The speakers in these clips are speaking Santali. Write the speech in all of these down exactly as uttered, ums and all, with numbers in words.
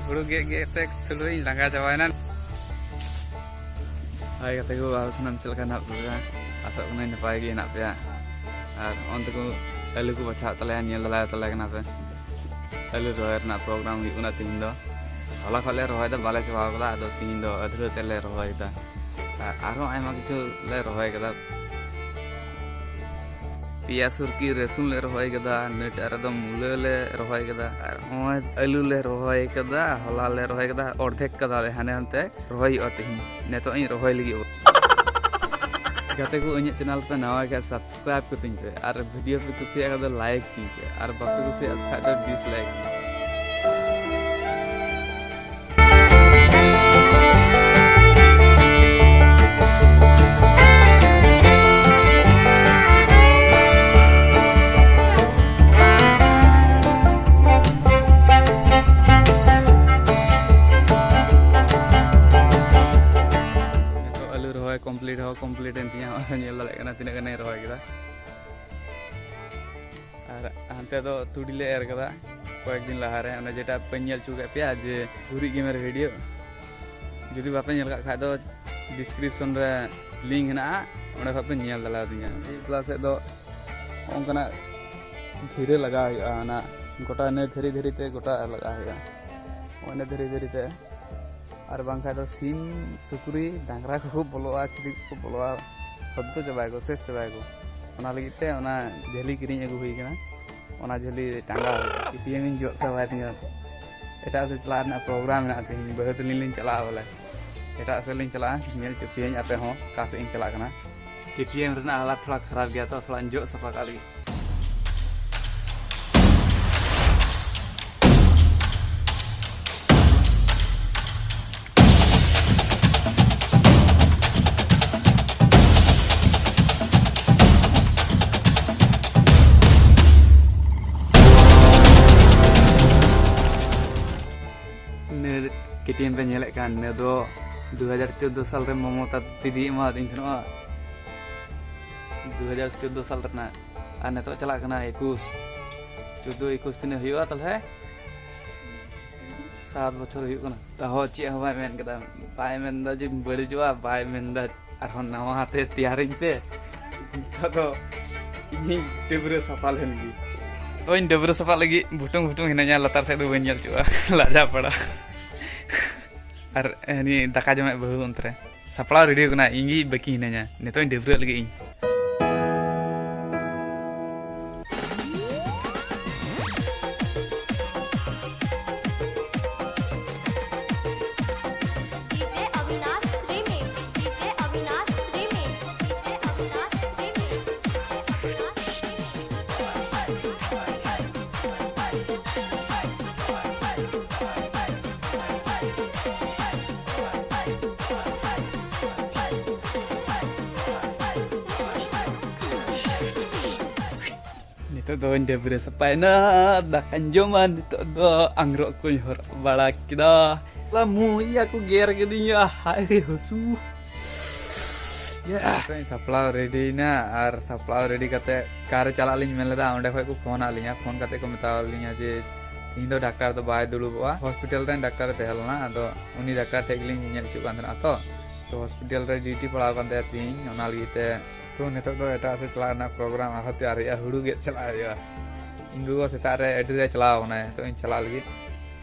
ᱦᱩᱲᱩ ᱜᱮᱫ ᱜᱮᱫ ᱛᱮ ᱛᱩᱞᱩᱡ ᱤᱧ ᱞᱟᱸᱜᱟ ᱪᱟᱵᱟᱭᱮᱱᱟ᱾ ᱦᱟᱭ ᱜᱟᱛᱮ ᱠᱚ, ᱟᱯᱮ ᱥᱟᱱᱟᱢ ᱪᱮᱫ ᱞᱮᱠᱟ ᱦᱮᱱᱟᱜ ᱯᱮᱭᱟ? ᱟᱥᱚᱜ ᱠᱟᱹᱱᱟᱹᱧ ᱱᱟᱯᱟᱭ ᱜᱮ ᱦᱮᱱᱟᱜ ᱯᱮᱭᱟ᱾ ᱟᱨ ᱚᱱᱛᱮ ᱠᱚ ᱟᱹᱞᱩ ᱠᱚ ᱵᱟᱪᱷᱟᱣ ᱛᱟᱞᱮᱭᱟ, ᱧᱮᱞ ᱫᱟᱲᱮᱭᱟ ᱛᱟᱞᱮ ᱠᱟᱱᱟ ᱯᱮ᱾ ᱟᱹᱞᱩ ᱨᱚᱦᱚᱭ ᱨᱮᱱᱟᱜ ᱯᱨᱳᱜᱨᱟᱢ ᱦᱩᱭᱩᱜ ᱠᱟᱱᱟ ᱛᱤᱦᱤᱧ ᱫᱚ᱾ ᱦᱚᱞᱟ ᱠᱷᱚᱱ ᱞᱮ ᱨᱚᱦᱚᱭ ᱫᱟ, ᱵᱟᱞᱮ ᱪᱟᱵᱟᱣ ᱠᱟᱫᱟ᱾ ᱟᱫᱚ ᱛᱤᱦᱤᱧ ᱫᱚ ᱟᱹᱫᱷᱨᱟᱹ ᱛᱮᱞᱮ ᱨᱚᱦᱚᱭ ᱫᱟ᱾ ᱟᱨ ᱟᱨᱦᱚᱸ ᱟᱭᱢᱟ ᱠᱤᱪᱷᱩ ᱞᱮ ᱨᱚᱦᱚᱭ ᱠᱟᱫᱟ᱾ ᱯᱮᱸᱭᱟᱡᱽ, ᱥᱩᱨᱠᱤ, ᱨᱟᱹᱥᱩᱱ ᱞᱮ ᱨᱚᱦᱚᱭ ᱠᱟᱫᱟ, ᱱᱤᱭᱟᱹᱴᱟᱜ ᱨᱮᱫᱚ ᱢᱩᱞᱟᱹ ᱞᱮ ᱨᱚᱦᱚᱭ ᱠᱟᱫᱟ, ᱟᱨ ᱱᱚᱜᱼᱚᱭ ᱟᱹᱞᱩ ᱞᱮ ᱨᱚᱦᱚᱭ ᱠᱟᱫᱟ, ᱦᱚᱞᱟ ᱞᱮ ᱨᱚᱦᱚᱭ ᱠᱟᱫᱟ, ᱚᱨᱫᱷᱮᱠ ᱠᱟᱫᱟᱞᱮ, ᱦᱟᱱᱮ ᱦᱟᱱᱛᱮ ᱨᱚᱦᱚᱭ ᱦᱩᱭᱩᱜᱼᱟ ᱛᱤᱦᱤᱧ᱾ ᱱᱤᱛᱚᱜ ᱤᱧ ᱨᱚᱦᱚᱭ ᱞᱟᱹᱜᱤᱫ᱾ ᱜᱟᱛᱮ ᱠᱚ, ᱤᱧᱟᱹᱜ ᱪᱮᱱᱮᱞ ᱯᱮ ᱱᱟᱣᱟ ᱜᱮ ᱠᱷᱟᱡ subscribe ᱠᱟᱹᱛᱤᱧ ᱯᱮ, ᱟᱨ ᱵᱷᱤᱰᱤᱭᱳ ᱯᱮ ᱠᱩᱥᱤᱭᱟᱜ ᱠᱷᱟᱡ ᱫᱚ like ᱛᱤᱧ ᱯᱮ, ᱟᱨ ᱵᱟᱯᱮ ᱠᱩᱥᱤᱭᱟᱜ ᱠᱷᱟᱡ ᱫᱚ dislike ᱛᱤᱧ ᱯᱮ᱾ ᱱᱤᱛᱚᱜ ᱟᱹᱞᱩ ᱨᱚᱦᱚᱭ complete ᱦᱚᱸ complete ᱮᱱ ᱛᱤᱧᱟ᱾ ᱦᱚᱸᱜᱼᱚᱭ ᱧᱮᱞ ᱫᱟᱲᱮᱭᱟᱜ ᱠᱟᱱᱟ ᱛᱤᱱᱟᱹᱜ ᱜᱟᱱᱤᱧ ᱨᱚᱦᱚᱭ ᱠᱮᱫᱟ᱾ ᱟᱨ ᱦᱟᱱᱛᱮ ᱫᱚ ᱛᱩᱲᱤ ᱞᱮ ᱮᱨ ᱠᱟᱫᱟ ᱠᱚᱭᱮᱠ ᱫᱤᱱ ᱞᱟᱦᱟᱨᱮ, ᱚᱱᱮ ᱡᱮᱴᱟ ᱵᱟᱹᱧ ᱧᱮᱞ ᱦᱚᱪᱚ ᱠᱮᱫ ᱯᱮᱭᱟ ᱡᱮ ᱜᱩᱨᱤᱡ ᱜᱮᱢᱮᱨ ᱵᱷᱤᱰᱤᱭᱳ᱾ ᱡᱩᱫᱤ ᱵᱟᱯᱮ ᱧᱮᱞ ᱠᱟᱜ ᱠᱷᱟᱡ ᱫᱚ description ᱨᱮ link ᱦᱮᱱᱟᱜᱼᱟ, ᱚᱸᱰᱮ ᱠᱷᱚᱡ ᱯᱮ ᱧᱮᱞ ᱫᱟᱲᱮᱭᱟᱫᱤᱧᱟ᱾ ᱢᱤᱫ ᱯᱞᱟᱥ ᱥᱮᱫ ᱫᱚ ᱚᱱᱠᱟᱱᱟᱜ ᱜᱷᱤᱨᱟᱹ ᱞᱟᱜᱟᱣ ᱦᱩᱭᱩᱜᱼᱟ, ᱚᱱᱟ ᱜᱚᱴᱟ ᱤᱱᱟᱹ ᱫᱷᱤᱨᱤ ᱫᱷᱤᱨᱤ ᱛᱮ ᱜᱚᱴᱟ ᱞᱟᱜᱟᱣ ᱦᱩᱭᱩᱜᱼᱟ, ᱚᱱᱟ ᱫᱷᱤᱨᱤ ᱫᱷᱤᱨᱤ ᱛᱮ᱾ ᱟᱨ ᱵᱟᱝᱠᱷᱟᱡ ᱫᱚ ᱥᱤᱢ, ᱥᱩᱠᱨᱤ, ᱰᱟᱝᱨᱟ ᱠᱚᱠᱚ ᱵᱚᱞᱚᱜᱼᱟ, ᱪᱤᱞᱤ ᱠᱚᱠᱚ ᱵᱚᱞᱚᱜᱼᱟ, ᱦᱚᱫᱫᱚ ᱪᱟᱵᱟᱭᱟᱠᱚ, ᱥᱮᱥ ᱪᱟᱵᱟᱭᱟᱠᱚ᱾ ᱚᱱᱟ ᱞᱟᱹᱜᱤᱫ ᱛᱮ ᱚᱱᱟ ᱡᱷᱟᱹᱞᱤ ᱠᱤᱨᱤᱧ ᱟᱹᱜᱩ ᱦᱩᱭ ᱠᱟᱱᱟ, ᱚᱱᱟ ᱡᱷᱟᱹᱞᱤ ᱴᱟᱸᱜᱟᱣ ᱦᱩᱭᱩᱜᱼᱟ᱾ ᱠᱮ ᱴᱤ ᱮᱢ ᱤᱧ ᱡᱚᱜ ᱥᱟᱯᱷᱟᱭ ᱛᱤᱧᱟᱹ᱾ ᱮᱴᱟᱜ ᱥᱮᱫ ᱪᱟᱞᱟᱜ ᱨᱮᱱᱟᱜ ᱯᱨᱳᱜᱨᱟᱢ ᱢᱮᱱᱟᱜ ᱛᱤᱧ, ᱵᱟᱹᱦᱩ ᱛᱟᱹᱞᱤᱧ ᱞᱤᱧ ᱪᱟᱞᱟᱜᱼᱟ ᱵᱚᱞᱮ, ᱮᱴᱟᱜ ᱥᱮᱫ ᱞᱤᱧ ᱪᱟᱞᱟᱜᱼᱟ, ᱧᱮᱞ ᱦᱚᱪᱚ ᱯᱮᱭᱟᱹᱧ ᱟᱯᱮ ᱦᱚᱸ ᱚᱠᱟ ᱥᱮᱫ ᱤᱧ ᱪᱟᱞᱟᱜ ᱠᱟᱱᱟ᱾ ᱠᱮ ᱴᱤ ᱮᱢ ᱨᱮᱱᱟᱜ ᱦᱟᱞᱟᱛ ᱛᱷᱚᱲᱟ ᱠᱷᱟᱨᱟᱯ ᱜᱮᱭᱟ, ᱛᱚ ᱛᱷᱚᱲᱟᱧ ᱡᱚᱜ ᱥᱟᱯᱷᱟ ᱠᱟᱜ ᱞᱟᱹᱜᱤᱫ᱾ ᱱᱤᱭᱟᱹ ᱠᱮ ᱴᱤ ᱮᱢ ᱯᱮ ᱧᱮᱞᱮᱫ ᱠᱟᱱ, ᱱᱤᱭᱟᱹ ᱫᱚ ᱫᱩ ᱦᱟᱡᱟᱨ ᱪᱳᱫᱽᱫᱳ ᱥᱟᱞ ᱨᱮ ᱢᱚᱢᱚᱛᱟ ᱫᱤᱫᱤ ᱮᱢᱟᱣᱟᱫᱤᱧ ᱛᱟᱦᱮᱱᱚᱜᱼᱟ, ᱫᱩ ᱦᱟᱡᱟᱨ ᱪᱳᱫᱽᱫᱳ ᱥᱟᱞ ᱨᱮᱱᱟᱜ᱾ ᱟᱨ ᱱᱤᱛᱚᱜ ᱪᱟᱞᱟᱜ ᱠᱟᱱᱟ ᱮᱠᱩᱥ, ᱪᱳᱫᱽᱫᱳ ᱮᱠᱩᱥ ᱛᱤᱱᱟᱹᱜ ᱦᱩᱭᱩᱜᱼᱟ ᱛᱟᱦᱞᱮ? ᱥᱟᱛ ᱵᱚᱪᱷᱚᱨ ᱦᱩᱭᱩᱜ ᱠᱟᱱᱟ, ᱛᱟᱦᱚᱸ ᱪᱮᱫ ᱦᱚᱸ ᱵᱟᱭ ᱢᱮᱱ ᱠᱟᱫᱟ᱾ ᱵᱟᱭ ᱢᱮᱱᱫᱟ ᱡᱮ ᱵᱟᱹᱲᱤᱡᱚᱜᱼᱟ, ᱵᱟᱭ ᱢᱮᱱᱫᱟ ᱟᱨᱦᱚᱸ ᱱᱟᱣᱟ ᱛᱮ ᱛᱮᱭᱟᱨᱤᱧ ᱯᱮ᱾ ᱱᱤᱛᱚᱜ ᱫᱚ ᱤᱧᱤᱧ ᱰᱟᱹᱵᱽᱨᱟᱹ ᱥᱟᱯᱷᱟ ᱞᱮᱱ ᱜᱮ᱾ ᱛᱚᱧ ᱰᱟᱹᱵᱽᱨᱟᱹ ᱥᱟᱯᱷᱟᱜ ᱞᱟᱹᱜᱤᱫ ᱵᱷᱩᱴᱩᱝ ᱵᱷᱩᱴᱩᱝ ᱦᱤᱱᱟᱹᱧᱟ, ᱞᱟᱛᱟᱨ ᱥᱮᱫ ᱫᱚ ᱵᱟᱹᱧ ᱧᱮᱞ ᱦᱚᱪᱚᱜᱼᱟ᱾ ᱞᱟᱡᱟ ᱯᱟᱲᱟ᱾ ᱟᱨ ᱩᱱᱤ ᱫᱟᱠᱟ ᱡᱚᱢᱮᱫ ᱵᱟᱹᱦᱩ ᱚᱱᱛᱮ ᱨᱮ ᱥᱟᱯᱲᱟᱣ ᱨᱮᱰᱤ ᱠᱟᱱᱟ, ᱤᱧ ᱜᱮ ᱵᱟᱹᱠᱤ ᱦᱤᱱᱟᱹᱧᱟ᱾ ᱱᱤᱛᱚᱜ ᱤᱧ ᱰᱟᱹᱵᱽᱨᱟᱹᱜ ᱞᱟᱹᱜᱤᱫ ᱤᱧ᱾ DJ Avinash Remix, DJ Avinash Remix, DJ Avinash Remix, DJ Avinash Remix. ᱱᱤᱛᱚᱜ ᱫᱚᱧ ᱰᱟᱹᱵᱽᱨᱟᱹ ᱥᱟᱯᱷᱟᱭᱮᱱᱟ, ᱫᱟᱠᱟᱧ ᱡᱚᱢᱟ᱾ ᱱᱤᱛᱚᱜ ᱫᱚ ᱟᱝᱨᱚᱜ ᱠᱚᱧ ᱦᱚᱨᱚᱜ ᱵᱟᱲᱟ ᱠᱮᱫᱟ᱾ ᱞᱟ ᱢᱩ ᱤᱭᱟᱹ ᱠᱚ ᱜᱮᱨ ᱠᱤᱫᱤᱧᱟ, ᱦᱟᱭ ᱨᱮ ᱦᱟᱹᱥᱩ᱾ ᱭᱟ᱾ ᱱᱤᱛᱚᱜ ᱤᱧ ᱥᱟᱯᱲᱟᱣ ᱨᱮᱰᱤᱭᱮᱱᱟ, ᱟᱨ ᱥᱟᱯᱲᱟᱣ ᱨᱮᱰᱤ ᱠᱟᱛᱮ ᱚᱠᱟᱨᱮ ᱪᱟᱞᱟᱜ ᱞᱤᱧ ᱢᱮᱱ ᱞᱮᱫᱟ, ᱚᱸᱰᱮ ᱠᱷᱚᱡ ᱠᱚ ᱯᱷᱳᱱ ᱟᱫ ᱞᱤᱧᱟ᱾ ᱯᱷᱳᱱ ᱠᱟᱛᱮ ᱠᱚ ᱢᱮᱛᱟᱣ ᱞᱤᱧᱟ ᱡᱮ ᱛᱮᱦᱮᱧ ᱫᱚ ᱰᱟᱠᱛᱟᱨ ᱫᱚ ᱵᱟᱭ ᱫᱩᱲᱩᱵᱚᱜᱼᱟ, ᱦᱚᱥᱯᱤᱴᱟᱞ ᱨᱮᱱ ᱰᱟᱠᱛᱟᱨᱮ ᱛᱟᱦᱮᱸ ᱞᱮᱱᱟ, ᱟᱫᱚ ᱩᱱᱤ ᱰᱟᱠᱛᱟᱨ ᱴᱷᱮᱡ ᱜᱮᱞᱤᱧ ᱧᱮᱞ ᱦᱚᱪᱚᱜ ᱠᱟᱱ ᱛᱟᱦᱮᱱᱟ ᱛᱚ᱾ ᱛᱚ ᱦᱚᱥᱯᱤᱴᱟᱞ ᱨᱮ ᱰᱤᱭᱩᱴᱤ ᱯᱟᱲᱟᱣ ᱠᱟᱱ ᱛᱟᱭᱟ ᱛᱮᱦᱮᱧ, ᱚᱱᱟ ᱞᱟᱹᱜᱤᱫ ᱛᱮ᱾ ᱛᱚ ᱱᱤᱛᱚᱜ ᱫᱚ ᱮᱴᱟᱜ ᱥᱮᱫ ᱪᱟᱞᱟᱜ ᱨᱮᱱᱟᱜ ᱯᱨᱳᱜᱨᱟᱢ ᱟᱨᱦᱚᱸ ᱛᱮᱭᱟᱨ ᱦᱩᱭᱩᱜᱼᱟ, ᱦᱩᱲᱩ ᱜᱮᱫ ᱪᱟᱞᱟᱜ ᱦᱩᱭᱩᱜᱼᱟ᱾ ᱤᱧ ᱜᱚᱜᱚ ᱥᱮᱛᱟᱜ ᱨᱮ ᱟᱹᱰᱤ ᱨᱮ ᱪᱟᱞᱟᱣ ᱠᱟᱱᱟᱭ, ᱱᱤᱛᱚᱜ ᱤᱧ ᱪᱟᱞᱟᱜ ᱞᱟᱹᱜᱤᱫ᱾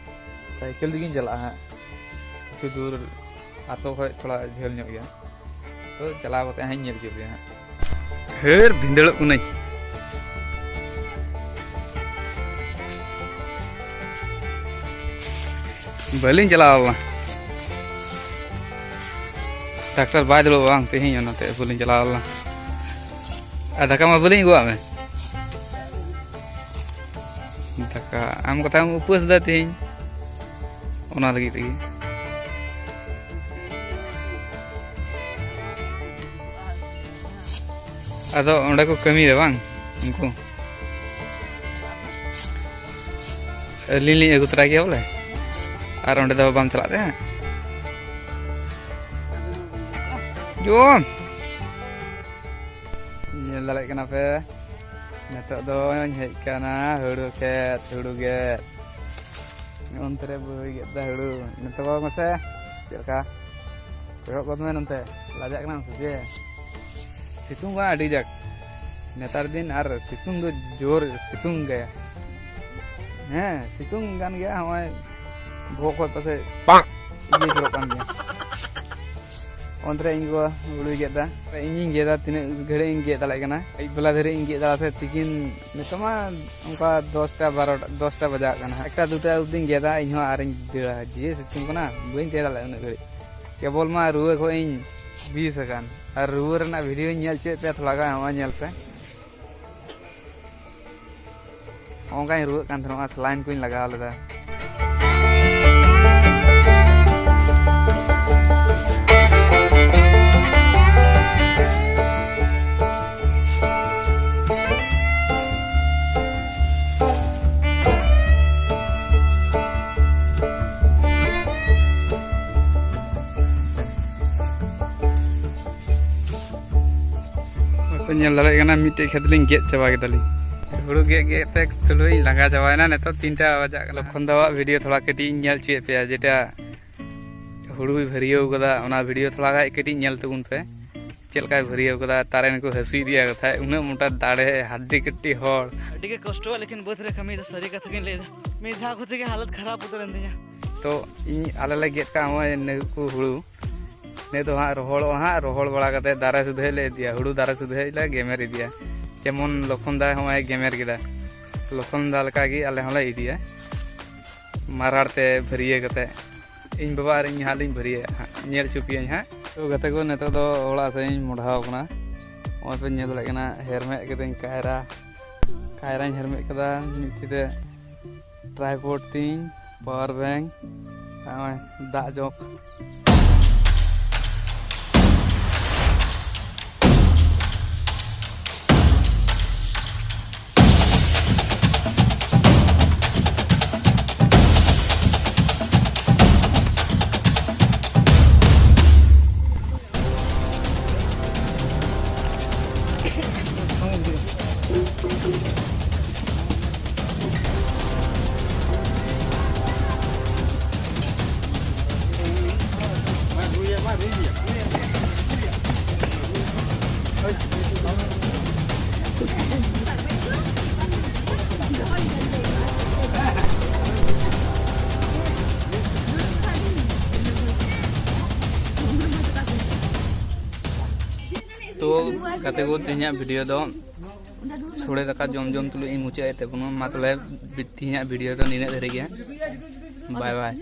ᱥᱟᱭᱠᱮᱞ ᱛᱮᱜᱤᱧ ᱪᱟᱞᱟᱜᱼᱟ ᱦᱟᱸᱜ, ᱠᱤᱪᱷᱩ ᱫᱩᱨ ᱟᱛᱳ ᱠᱷᱚᱡ ᱛᱷᱚᱲᱟ ᱡᱷᱟᱹᱞ ᱧᱚᱜ ᱜᱮᱭᱟ᱾ ᱛᱚ ᱪᱟᱞᱟᱣ ᱠᱟᱛᱮ ᱦᱟᱸᱜ ᱤᱧ ᱧᱮᱞ ᱦᱚᱪᱚ ᱯᱮᱭᱟ ᱦᱟᱸᱜ᱾ ᱦᱟᱹᱨ ᱵᱷᱤᱸᱫᱟᱹᱲᱚᱜ ᱠᱟᱹᱱᱟᱹᱧ᱾ ᱵᱟᱹᱞᱤᱧ ᱪᱟᱞᱟᱣ ᱞᱮᱱᱟ᱾ ᱰᱟᱠᱛᱟᱨ ᱵᱟᱭ ᱫᱩᱲᱩᱵᱼᱟ ᱵᱟᱝ ᱛᱮᱦᱮᱧ, ᱚᱱᱟᱛᱮ ᱵᱟᱹᱞᱤᱧ ᱪᱟᱞᱟᱣ ᱞᱮᱱᱟ᱾ ᱟᱨ ᱫᱟᱠᱟ ᱢᱟ ᱵᱟᱹᱞᱤᱧ ᱟᱹᱜᱩᱣᱟᱜ ᱢᱮ᱾ ᱫᱟᱠᱟ ᱟᱢ ᱠᱟᱛᱷᱟᱢ ᱩᱯᱟᱹᱥ ᱮᱫᱟ ᱛᱮᱦᱮᱧ, ᱚᱱᱟ ᱞᱟᱹᱜᱤᱫ ᱛᱮᱜᱮ᱾ ᱟᱫᱚ ᱚᱸᱰᱮ ᱠᱚ ᱠᱟᱹᱢᱤᱭᱟ ᱵᱟᱝ ᱩᱱᱠᱩ? ᱟᱹᱞᱤᱧ ᱞᱤᱧ ᱟᱹᱜᱩ ᱛᱚᱨᱟ ᱠᱮᱭᱟ ᱵᱚᱞᱮ᱾ ᱟᱨ ᱚᱸᱰᱮ ᱫᱚ ᱵᱟᱢ ᱪᱟᱞᱟᱜ ᱛᱮ? ᱡᱚᱢ᱾ ᱧᱮᱞ ᱫᱟᱲᱮᱭᱟᱜ ᱠᱟᱱᱟ ᱯᱮ, ᱱᱤᱛᱚᱜ ᱫᱚᱧ ᱦᱮᱡ ᱠᱟᱱᱟ ᱦᱩᱲᱩ ᱠᱷᱮᱛ, ᱦᱩᱲᱩ ᱜᱮᱫ᱾ ᱚᱱᱛᱮ ᱨᱮ ᱵᱟᱹᱭ ᱜᱮᱫ ᱫᱟ ᱦᱩᱲᱩ᱾ ᱱᱚᱛᱮ ᱠᱚ ᱢᱮᱥᱮ, ᱪᱮᱫ ᱞᱮᱠᱟ? ᱠᱚᱭᱚᱜ ᱜᱚᱫ ᱢᱮ ᱱᱚᱱᱛᱮ᱾ ᱞᱟᱡᱟᱜ ᱠᱟᱱᱟᱢ ᱥᱮ ᱪᱮᱫ? ᱥᱤᱛᱩᱝ ᱠᱟᱱᱟ ᱟᱹᱰᱤ ᱡᱟᱠ᱾ ᱱᱮᱛᱟᱨ ᱫᱤᱱ ᱟᱨ ᱥᱤᱛᱩᱝ ᱫᱚ ᱡᱳᱨ ᱥᱤᱛᱩᱝ ᱜᱮᱭᱟ᱾ ᱦᱮᱸ, ᱥᱤᱛᱩᱝ ᱠᱟᱱ ᱜᱮᱭᱟ᱾ ᱦᱚᱸᱜᱼᱚᱭ ᱵᱚᱦᱚᱜ ᱠᱷᱚᱡ ᱯᱟᱥᱮᱡ ᱤᱭᱟᱹ ᱡᱚᱨᱚᱜ ᱠᱟᱱ ᱜᱮᱭᱟ᱾ ᱚᱱᱛᱮ ᱨᱮ ᱤᱧ ᱜᱚ ᱦᱩᱲᱩᱭ ᱜᱮᱫ ᱫᱟ᱾ ᱤᱧᱤᱧ ᱜᱮᱫᱟ, ᱛᱤᱱᱟᱹᱜ ᱜᱷᱟᱹᱲᱤᱡ ᱤᱧ ᱜᱮᱫ ᱫᱟᱲᱮᱭᱟᱜ ᱠᱟᱱᱟ᱾ ᱟᱹᱭᱩᱵ ᱵᱮᱞᱟ ᱫᱷᱟᱹᱨᱤᱡ ᱤᱧ ᱜᱮᱫ ᱫᱟ, ᱥᱮ ᱛᱤᱠᱤᱱ ᱱᱤᱛᱚᱜ ᱢᱟ ᱚᱱᱠᱟ ᱫᱚᱥᱴᱟ, ᱵᱟᱨᱚᱴᱟ, ᱫᱚᱥᱴᱟ ᱵᱟᱡᱟᱜ ᱠᱟᱱᱟ᱾ ᱮᱠᱴᱟ ᱫᱩᱴᱟ ᱚᱵᱫᱤᱧ ᱜᱮᱫᱟ, ᱤᱧ ᱦᱚᱸ ᱟᱨᱤᱧ ᱫᱟᱹᱲᱟ᱾ ᱡᱮ ᱥᱤᱛᱩᱝ ᱠᱟᱱᱟ, ᱵᱟᱹᱧ ᱛᱟᱦᱮᱸ ᱫᱟᱲᱮᱭᱟᱜᱼᱟ ᱩᱱᱟᱹᱜ ᱜᱷᱟᱹᱲᱤᱡ᱾ ᱠᱮᱵᱚᱞ ᱢᱟ ᱨᱩᱣᱟᱹ ᱠᱷᱚᱡ ᱤᱧ ᱵᱤᱥ ᱟᱠᱟᱱ᱾ ᱟᱨ ᱨᱩᱣᱟᱹ ᱨᱮᱱᱟᱜ ᱵᱷᱤᱰᱤᱭᱳᱧ ᱧᱮᱞ ᱦᱚᱪᱚᱭᱮᱫ ᱯᱮᱭᱟ ᱛᱷᱚᱲᱟ ᱜᱟᱱ, ᱱᱚᱜᱼᱚᱭ ᱧᱮᱞ ᱯᱮ᱾ ᱦᱚᱸᱜᱼᱚ ᱱᱚᱝᱠᱟᱧ ᱨᱩᱣᱟᱹᱜ ᱠᱟᱱ ᱛᱟᱦᱮᱱᱟ, ᱥᱮᱞᱟᱭᱤᱱ ᱠᱚᱧ ᱞᱟᱜᱟᱣ ᱞᱮᱫᱟ᱾ ᱦᱚᱭᱛᱚ ᱧᱮᱞ ᱫᱟᱲᱮᱭᱟᱜ ᱠᱟᱱᱟ, ᱢᱤᱫᱴᱮᱡ ᱠᱷᱮᱛ ᱞᱤᱧ ᱜᱮᱫ ᱪᱟᱵᱟ ᱠᱮᱫᱟᱞᱤᱧ᱾ ᱦᱩᱲᱩ ᱜᱮᱫ ᱜᱮᱫ ᱛᱮ ᱛᱩᱞᱩᱡ ᱞᱟᱸᱜᱟ ᱪᱟᱵᱟᱭᱮᱱᱟ᱾ ᱱᱤᱛᱚᱜ ᱛᱤᱱᱴᱟ ᱵᱟᱡᱟᱜ ᱠᱟᱱᱟ᱾ ᱞᱚᱠᱷᱚᱱ ᱫᱟᱣᱟᱜ ᱵᱷᱤᱰᱤᱭᱳ ᱛᱷᱚᱲᱟ ᱠᱟᱹᱴᱤᱡ ᱤᱧ ᱧᱮᱞ ᱦᱚᱪᱚᱭᱮᱫ ᱯᱮᱭᱟ, ᱡᱮᱴᱟ ᱦᱩᱲᱩᱭ ᱵᱷᱟᱹᱨᱭᱟᱹᱣ ᱠᱟᱫᱟ, ᱚᱱᱟ ᱵᱷᱤᱰᱤᱭᱳ ᱛᱷᱚᱲᱟ ᱜᱟᱡ ᱠᱟᱹᱴᱤᱡ ᱧᱮᱞ ᱛᱟᱵᱚᱱ ᱯᱮ, ᱪᱮᱫ ᱞᱮᱠᱟᱭ ᱵᱷᱟᱹᱨᱭᱟᱹᱣ ᱠᱟᱫᱟ᱾ ᱛᱟᱨᱮᱱ ᱠᱚ ᱦᱟᱹᱥᱩᱭᱮᱫᱮᱭᱟ ᱠᱟᱛᱷᱟᱡ, ᱩᱱᱟᱹᱜ ᱢᱚᱴᱟ ᱫᱟᱲᱮ, ᱦᱟᱰᱰᱤ ᱠᱟᱹᱴᱤᱡ ᱦᱚᱲ᱾ ᱟᱹᱰᱤ ᱜᱮ ᱠᱚᱥᱴᱚᱣᱟ, ᱞᱮᱠᱤᱱ ᱵᱟᱹᱫᱽ ᱨᱮ ᱠᱟᱹᱢᱤ ᱫᱚ ᱥᱟᱹᱨᱤ ᱠᱟᱛᱷᱟ ᱜᱤᱧ ᱞᱟᱹᱭᱫᱟ, ᱢᱤᱫ ᱫᱷᱟᱣ ᱠᱚᱛᱮ ᱜᱮ ᱦᱟᱞᱚᱛ ᱠᱷᱟᱨᱟᱯ ᱩᱛᱟᱹᱨ ᱮᱱ ᱛᱤᱧᱟ᱾ ᱛᱚ ᱤᱧ, ᱟᱞᱮ ᱞᱮ ᱜᱮᱫ ᱠᱟᱜ ᱱᱚᱜᱼᱚᱭ ᱱᱟᱹᱠᱩ ᱦᱩᱲᱩ, ᱱᱤᱭᱟᱹ ᱫᱚ ᱦᱟᱸᱜ ᱨᱚᱦᱚᱲᱚᱜᱼᱟ᱾ ᱦᱟᱸᱜ ᱨᱚᱦᱚᱲ ᱵᱟᱲᱟ ᱠᱟᱛᱮ ᱫᱟᱨᱮ ᱥᱩᱫᱷᱟᱹᱜ ᱞᱮ ᱤᱫᱤᱭᱟ, ᱦᱩᱲᱩ ᱫᱟᱨᱮ ᱥᱩᱫᱷᱟᱹᱜ ᱞᱮ ᱜᱮᱢᱮᱨ ᱤᱫᱤᱭᱟ᱾ ᱡᱮᱢᱚᱱ ᱞᱚᱠᱷᱚᱱ ᱫᱟ ᱦᱚᱸᱜᱼᱚᱭ ᱜᱮᱢᱮᱨ ᱠᱮᱫᱟ, ᱞᱚᱠᱷᱚᱱ ᱫᱟ ᱞᱮᱠᱟ ᱜᱮ ᱟᱞᱮ ᱦᱚᱸᱞᱮ ᱤᱫᱤᱭᱟ ᱢᱟᱨᱟᱲ ᱛᱮ ᱵᱷᱟᱹᱨᱭᱟᱹ ᱠᱟᱛᱮ᱾ ᱤᱧ ᱵᱟᱵᱟ ᱟᱨ ᱤᱧ ᱦᱟᱸᱜ ᱞᱤᱧ ᱵᱷᱟᱹᱨᱭᱟᱹᱭᱟ ᱦᱟᱸᱜ, ᱧᱮᱞ ᱦᱚᱪᱚ ᱯᱮᱭᱟᱹᱧ ᱦᱟᱸᱜ᱾ ᱛᱚ ᱜᱟᱛᱮ ᱠᱚ, ᱱᱤᱛᱚᱜ ᱫᱚ ᱚᱲᱟᱜ ᱥᱮᱫ ᱤᱧ ᱢᱚᱰᱷᱟᱣ ᱠᱟᱱᱟ᱾ ᱱᱚᱜᱼᱚᱭ ᱯᱮ ᱧᱮᱞ ᱫᱟᱲᱮᱭᱟᱜ ᱠᱟᱱᱟ, ᱦᱮᱨᱢᱮᱫ ᱠᱟᱹᱫᱟᱹᱧ ᱠᱟᱭᱨᱟ, ᱠᱟᱭᱨᱟᱧ ᱦᱮᱨᱢᱮᱫ ᱠᱟᱫᱟ ᱢᱤᱫ ᱛᱤ ᱛᱮ᱾ ᱴᱨᱟᱭᱯᱚᱰ ᱛᱤᱧ, ᱯᱟᱣᱟᱨ ᱵᱮᱝᱠ, ᱱᱚᱜᱼᱚᱭ ᱫᱟᱜ ᱡᱚᱜᱽ᱾ ᱜᱟᱛᱮ ᱠᱚ, ᱛᱮᱦᱮᱧᱟᱜ ᱵᱷᱤᱰᱤᱭᱳ ᱫᱚ ᱥᱳᱲᱮ ᱫᱟᱠᱟ ᱡᱚᱢ ᱡᱚᱢ ᱛᱩᱞᱩᱡ ᱤᱧ ᱢᱩᱪᱟᱹᱫ ᱮᱫ ᱛᱟᱵᱚᱱᱟ᱾ ᱢᱟ ᱛᱚᱵᱮ, ᱛᱮᱦᱮᱧᱟᱜ ᱵᱷᱤᱰᱤᱭᱳ ᱫᱚ ᱱᱤᱱᱟᱹᱜ ᱫᱷᱟᱹᱨᱤᱡ ᱜᱮ᱾ ᱵᱟᱭ ᱵᱟᱭ᱾